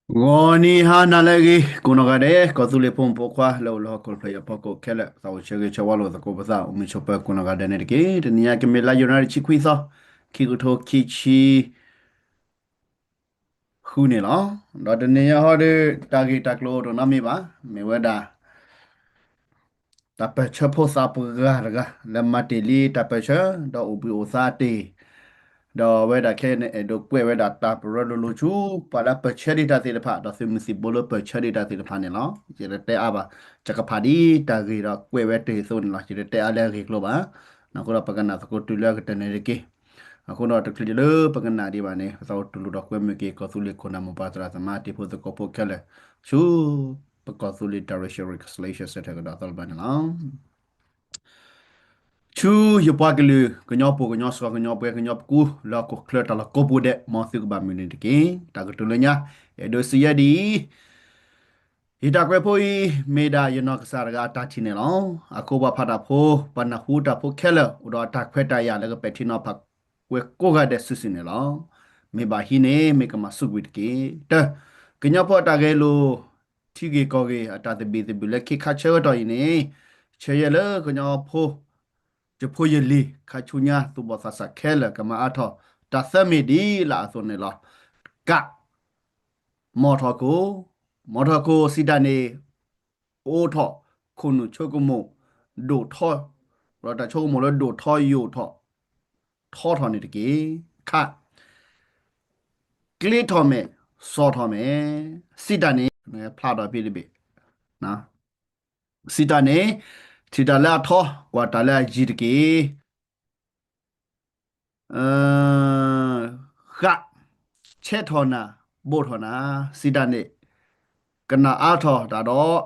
ဂီၤနံၤဟါနၤလၢအဂ့ၤ ကိးနီၢ်ဂၤဒဲး ကီၢ်သူလ့ၤဖိမုၣ်ဖိခွါလၢအိၣ်လၢဟီၣ်ခိၣ်ဖျၢၣ်အံၤအဖီခိၣ်ခဲလၢာ် သးအိၣ်ဆၢဂ့ၤဆၢဝါလိာ်သကိးပသး အိၣ်မုာ်ဆိးပၢၤကိးနီၢ်ဂၤဒဲးန့ၣ်တက့ၢ်. တနံၤညါ ကမ့ၢ်လါယနူၤအါရံၤ တဆံခွံသီ, ခံကထိခံဆံဃုန့ၣ်လီၤ. ဒီးတနံၤညါဟီဒီး တၢ်ဂ့ၢ်တၢ်ကျိၤတအိၣ်နီတမံၤဘၣ်, မ့ၢ်ဝဲဒၣ် တၢ်ပၢၢ်ဆၢဖိသၣ်ပှၢ်တဂၤ လၢမၤတ့ၢ်လံတၢ်ပၢၢ်ဆၢ ဒီးအိၣ်ဘှံးအိၣ်သါတ့ၢ်, ဒီးအဝဲဒၣ်ခဲအံၤန့ၣ် အဲၣ်ဒိးကွဲးဝဲဒၣ်တၢ်ပရၢလိၤလိၤဆူ ပှၤလၢပၢၢ်ဆၢဒံးတၢ်သ့ၣ်တဖၣ် ဒီးသုးမုၢ်သံၣ်ဘိလၢပၢၢ်ဆၢဒံးတၢ်သ့ၣ်တဖၣ်န့ၣ်လီၤ. ယတတဲအါဘၣ်, ယကဖးဒ်တၢ်ဂ့ၢ်ဒီးကွဲးဝဲတ့ၢ်အသိးန့ၣ်လီၤ. ယတတဲအါလၢအဂ့ၢ်အကျိၤဘၣ်. အဃိဒီးပကနၣ်သကိးတုၤလၢအကတၢၢ်န့ၣ်တက့ၢ်. အဃိဒီးတချုးလၢပကနၣ်ဒံးဘၣ်န့ၣ် ပသးအိၣ်တူၢ်လိာ်ဒီးကွဲမုာ်က့ၤ ကီၢ်သူလ့ၤခိၣ်နၢ်မိၢ်ပၢ်သရၣ်သမါတံၤဖိသကိးဖိခဲလၢာ် ဆူ ပကီၢ်သူလ့ၤ Direction Reconciliation Center ကဒီးသီလဘၢန့ၣ်လီၤ. ဆူယပှၤကလုာ် ကညီပိာ်ကညီစီၤ ကညီပှဲၤကညီပကူ လၢဟီၣ်ခိၣ်ချၢတၢ်လီၢ်ကိးပူၤဒဲး မ်သုကဘၣ်မုာ်န့ၣ်တက့ၢ်. တၢ်ကတိၤလၢညါ အဲၣ်ဒိးစံးယဲဒ်အံၤ, ယတၢ်ကွဲးဖိအံၤ မ့ၢ်ဒၣ်ယနီၢ်ကစၢ်တဂၤအတၢ်ထံၣ်န့ၣ်လီၤ. အဃိပှၤဖးတၢ်ဖိ ပှၤနၢ်ဟူတၢ်ဖိခဲလၢာ် အိၣ်ဒီးအတၢ်ခွဲးတၢ်ယာ်လၢကပဲာ်ထံနီၤဖးဝဲကိးဂၤဒဲးစုာ်စုာ်န့ၣ်လီၤ. မ့ၢ်ဘၣ်ဟံးန့ၣ် မ့ၢ်ကမၤစူၣ်ကွံာ်တက့ၢ်. တၢ, ကညီဖိအတၢ်ဂဲၤလိာ် ထံဂ့ၢ်ကီၢ်ဂ့ၢ် အတၢ်သဘံၣ်သဘုၣ်လၢခံခါဆၢကတီၢ်အံၤန့ၣ် ဆၢယဲၢ်လၢကညီဖိ ယဖိယလံၤ ခါဆူညါ သူၣ်ဘီၣ်သးစၢ်ခဲလၢာ် ကမၤအါထီၣ်တၢ်သၢမံၤဒ်လာ်အသိးန့ၣ်လီၤ. က, မီၢ်ထီၣ်ခိၣ်, မီၢ်ထီၣ်ခိၣ်စံးတၢ်န့ၣ် အိးထီၣ်ခိၣ်နူာ်ဆိကမိၣ် ဒိၣ်ထီၣ်, ဒီးတၢ်ဆိကမိၣ်လၢဒိၣ်ထီၣ်ယိာ်ထီၣ် ထီထီၣ်န့ၣ်တက့ၢ်. ခ, ကျ့ထီၣ်မဲာ် စီၤထီၣ်မဲာ် စံးတၢ်န့ၣ် ဖျါဒီးဖံးတဘ့ၣ် စံးတၢ်န့ၣ် ထံၣ်တၢ်လၢအထီ ကွၢ်တၢ်လၢအယံၤတက့ၢ်. ဃ, ဆဲးထီၣ်နၤ ဘိးထီၣ်နၤ စံးတၢ်န့ၣ် ကနၣ်အါထီၣ်တၢ်ဒီး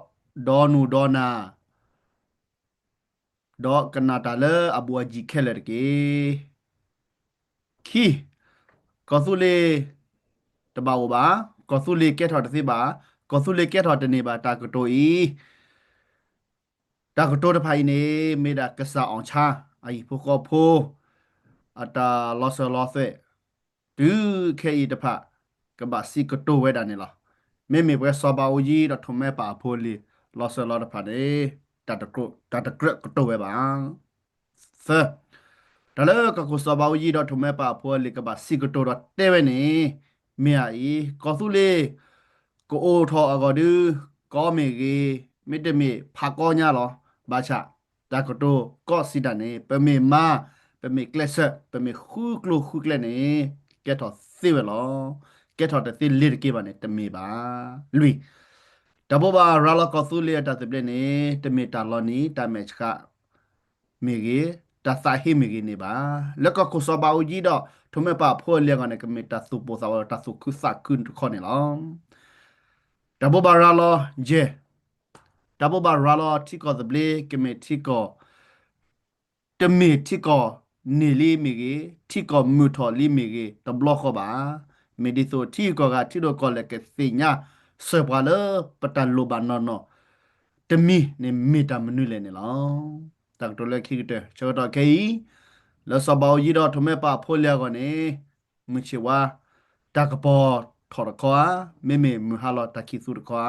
ဒီနူၢ်ဒီနၢ် ဒီးကနၣ်တၢ်လၢအဘူးအယံၤခဲလၢာ်တက့ၢ်. ခံ, ကီၢ်သူလ့ၤတဘၣ်အိၣ်ဘၣ်, ကီၢ်သူလ့ၤကဲထီၣ်တသ့ဘၣ်, ကီၢ်သူလ့ၤကဲထီၣ်တန့ၢ်ဘၣ် တၢ်ကတိၤအံၤ တၢ်ကတိၤတဖၣ်အံၤန့ၣ် မ့ၢ်ဒၣ်ကစၢ်အီၣ်ဆါ အဟံၣ်ဖိဃီဖိ အတၢ်လီၤစၢၤလီၤသွဲၣ် တုၤခဲအံၤတဖၣ် ကဘၣ်စံးကတိၤဝဲဒၣ်န့ၣ်လီၤ. မ့မ့ၢ်ပှၤစီၤဘးအူကၠံဒီးထိၣ်မဲပာ်အဖိအလံၤ လီၤစၢၤလီၤတဖၣ်န့ၣ် တၢ်တကြၢးကတိၤဝဲဘၣ်. သၢ, တၢ်လၢကီၢ်ခိၣ်စီၤဘးအူကၠံဒီးထိၣ်မဲပာ်အဖိအလံၤ ကဘၣ်စံးကတိၤဒီးတဲဝဲန့ၣ် မ့ၢ်အအံၤ ကီၢ်သူလ့ၤ ကအိၣ်ထီၣ်အဂီၢ်ဒု ကီမ့ၢ်ဂ့ၤ, မ့တမ့ၢ်ဖးကီညါလီၤ. ဘၣ်ဆၣ် တၢ်ကတိၤကီးစံးတၢ်န့ၣ် ပမ့ၢ်မၤ, ပမ့ၢ်ကျဲးစၢး, ပမ့ၢ်ဃုကျိၤဃုကျဲန့ၣ် ကဲထီၣ်သ့ဝဲလီၤ. ကဲထီၣ်တသ့လ့ၤတက့ၢ်ဘၣ်န့ၣ် တမ့ၢ်ဘၣ်. လွံၢ်, တၢ်ဘိးဘၣ်ရၤလီၤကီၢ်သူလ့ၤအတၢ်သဘျ့န့ၣ် တမ့ၢ်တၢ်လီၤနံၤ တၢ်မဲာ်ဆှး မ့ၢ်ဂ့ၤ, တၢ်သးဟ့မ့ၢ်ဂ့ၤန့ၣ်ဘၣ်. လၢကီၢ်ခိၣ်စီၤဘးအူကၠံဒီး ထိၣ်မဲပာ်အဖိအလံၤအဂီၢ်န့ၣ် ကမ့ၢ်တၢ်သူၣ်ပိၢ်သးဝးဒီးတၢ်သူၣ်ခုသးခုတခီန့ၣ်လီၤ. တၢ်ဘိးဘၣ်ရၤလီၤ, ယဲၢ်, တၢ်ဘိးဘၣ်ရၤလီၤထံကီၢ်သဘျ့ ကမ့ၢ်ထံကီၢ် တမ့ၢ်ထံကီၢ်န့ၢ်လံမ့ၢ်ဂ့ၤ, ထံကီၢ်မုာ်ထီၣ်လံမ့ၢ်ဂ့ၤ တဘျီဃီဘၣ်. မ့ၢ်ဒ်သိးထံဂုၤကီၢ်ဂၤ ထံဒိၣ်ကီၢ်လဲၢ်ကသ့ၣ်ညါစၢၤပှၤလၢပတၢ်လိၣ်ဘၣ်နီၢ်နီၢ် တမံၤန့ၣ်မ့ၢ်တၢ်မနုၤလဲၣ်န့ၣ်လီၤ. တၢ်ကတိၤလၢခံကတၢၢ် ဆၢကတီၢ်ခဲအံၤ လၢစီၤဘးအူကၠံဒီးထိၣ်မဲပာ်အဖိအလံၤအဂီၢ်န့ၣ် မုၢ်ဆ့ၣ်ဝါ တၢ်ကပီၤထီၣ်တခီဧါ, မ့မ့ၢ်မုၢ်ဟါလီၤတၢ်ခံးသူတခီဧါ,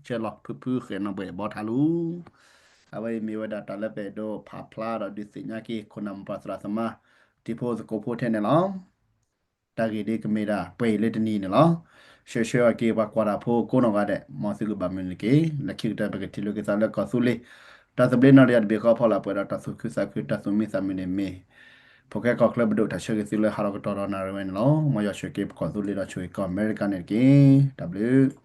ဆဲးလီၤဖုဖုဃဲးနီၣ်ဘှဲးဘီထါလူၤ အဝဲအံၤမ့ၢ်ဝဲဒၣ်တၢ်လၢပအဲၣ်ဒိးဖးဖျါဒီးဒုးသ့ၣ်ညါက့ၤ ခိၣ်နၢ်မိၢ်ပၢ်သရၣ်သမါ တံၤဖိသကိးဖိထဲန့ၣ်လီၤ. တၢ်ဂ့ၢ်ဒ်ကမ့ၢ်ဒၣ်ပှဲၤအံၤလၢတနံၤအံၤန့ၣ်လီၤ. ဆှၢဆှၢအီၤက့ၤပှၤကွၢ်တၢ်ဖိကိးနီၢ်ဂၤဒဲး မ်သုကဘၣ်မုာ်န့ၣ်တက့ၢ်. လၢခံကတၢၢ်ပကထံၣ်လိာ်က့ၤသးလၢကီၢ်သူလ့ၤ တၢ်သဘျ့နီၢ်တယၢ်တဘ့ၣ်ဃီဖီလာ်ပှဲၤဒီးတၢ်သူၣ်ခုသးခု တၢ်သူၣ်မံသးမုာ်န့ၣ်မ့ၢ် ဖိၣ်ဃဲကီၢ်ချၢပဒိၣ်တၢ်ဆၢဂ့ၤသုလၢဟါလီၤကတီၢ်ဒီးနၣ်ရံၣ်ဝဲန့ၣ်လီၤ. မ်ယွၤဆိၣ်ဂ့ၤက့ၤပကီၢ်သူလ့ၤဒီးဆိၣ်ဂ့ၤကီၢ်အမဲရကၤန့ၣ်တက့ၢ်. တၢ်ဘျုး